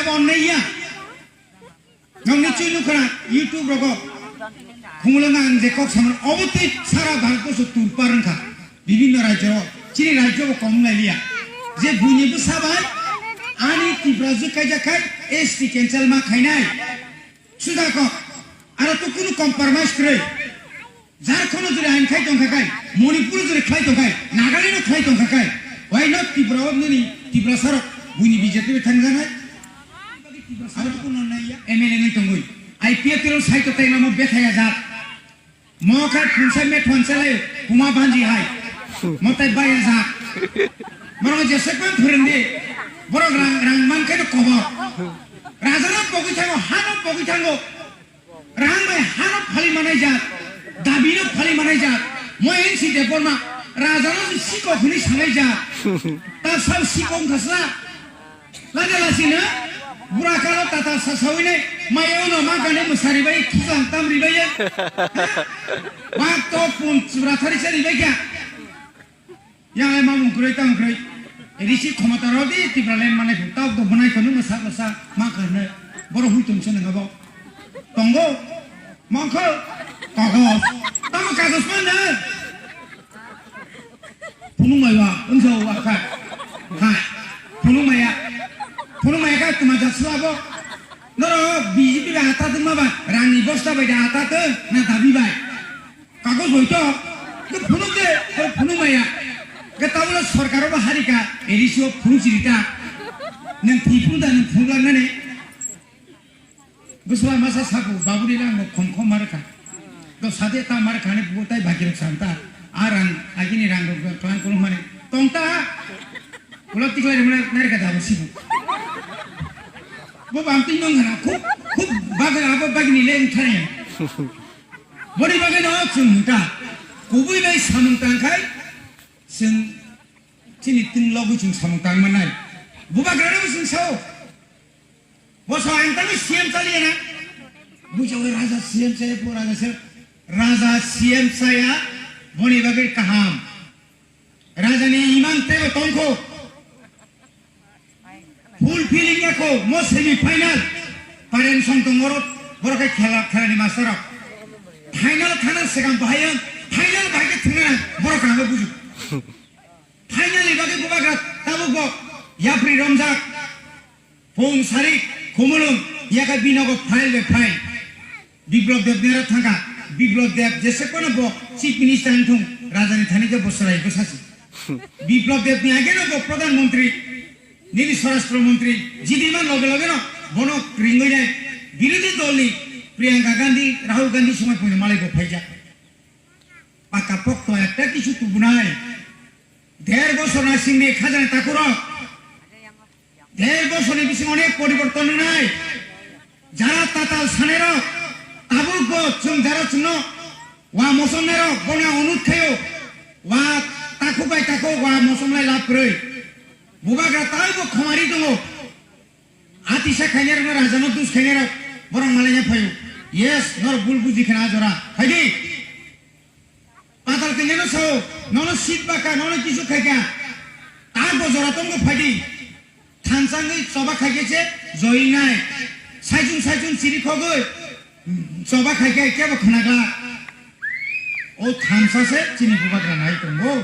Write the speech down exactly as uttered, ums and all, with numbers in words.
Tongnai ya. Nokni chwi nukha na YouTube rogo. Khumulwng ang je kok samano obo tei sara Bharat borso tur par wngkha. Bibhinno rajyo o, chini rajyo bo kom wng lai liya. Je buini bwsa bai ani Tripura jwk kaijak khai S T cancel ma khainai. Suda kok. Aro to kunu compromise kwrwi. Jharkhand jori ain khai tongkha kai, Manipur jori khlai tongkha kai, Nagaland khlai tongkha kai, why not Tripura o nini Tiprasa rok buini B J P bai thangjaknai? Aro kuno nai ya M L A ngai tongoi. I P F T rok sai to tai namo bethaya jak. Mo khai phunsa me thonsa lai puma banji hai. Mo tai baya jak. Moro jese kwan phurindi. Borok rang rang man khai kobo. Raja no pogwi thango, ha no pogwi thango. Rang bai hano phali manai jak, dabi no phali manai jak. Mo N C Debbarma raja no si sikok hwnwi sanai jak. Ta sal sikok wngkha sla. Lada lasina bura kalo tata sasawi nai maya uno ma gane mwsari bai khijang tam ribai ya. Bak to pun chura thari sari bai kya. Yang ai mamung kwrwi tang kwrwi. Risi khomota rodi Tipraland manai phung tok do bwnai kono mwsa mwsa ma kharne. Boro hui tong se nang abo. Tongo. Mangkho. Kagos. Tamo kagos mana? Phunung maiwa, unsa wa ka. Ha. Phunung maya. Phunung maya ka tuma jat sla bo. Noro B J P ba ata tuma ba. Rani bosta bai da ata te. Na dabi bai. Kagos bai to, ke phunuk de, ke phunuk maya. Ke tabula sorkar ba harika, A D C o phunuk chirita. Nang thi phunuk da, nang phunuk lang nani. Guswa masa sabu, babu ni lang khom khom marka. Do sade ta marka ni butai bagi rok santa. Arang, agini rang rok klan kulung mani. Tongta, ulo tikla rimana narka da sibu. Bo bam tin nong hana, khub, khub baga abo bagini leng thani. Boni bagwi no chwng hwnkha, kubui bai samung tang khai chwng chini twng logwi chwng samung tang mannai. Bubagra no chwng sao. Bo sao ang tangwi C M chaliya na. Bujo raja C M chaya, bo raja C M. Raja C M chaya, boni bagwi kaham. Raja ni imang tebo tongkho. Full feeling ya ko, mo semi final. Paren song tong borok, borok ke khela, khela ni master rok. Final khana segang bahayang, final bahai ke thengana, borok kang buju. Final ni bagwi bubagra tabuk bo, yapri romjak, pung sarik, khumulung, yaka binogo file be file. Biplop Deb nera thangkha, Biplop Deb jese kono bo Chief Minister wngthung, rajani thani khe bo swlai bwsasi. Biplop Deb ni age no bo Pradhan Mantri, nini Swarashtra Mantri, jidiman loge loge no bono ringwi nai birodhi dol ni Priyanka Gandhi, Rahul Gandhi somai poino malai bo phaijak. Paka pokto ekta kisu tubunai. Der bosor na singni khajani takurok. Der bosorni bisingo onek poriborton wngnai. Jara tatal sanerok, tabuk bo chwng jara chwngno wa mosomnairok bono ang onut khaio. Wa takhuk bai takhuk wa mosomlai lab kwrwi. Bubagra tai bo khomari tongo. Atisa khainairokno rajano dus khainairok borok malaina phaio. Yes, norok bul buji khna jora. Phaidi. Patal kanya no sao, nono sit baka, nono kisu khaika. Ta bo jora tongo phaidi. Thansangwi choba khaikhe se joinai. Saichung saichung chiri khogwi choba khaikhe kebo khnaga. O thansa se chini bubagra nai tongo.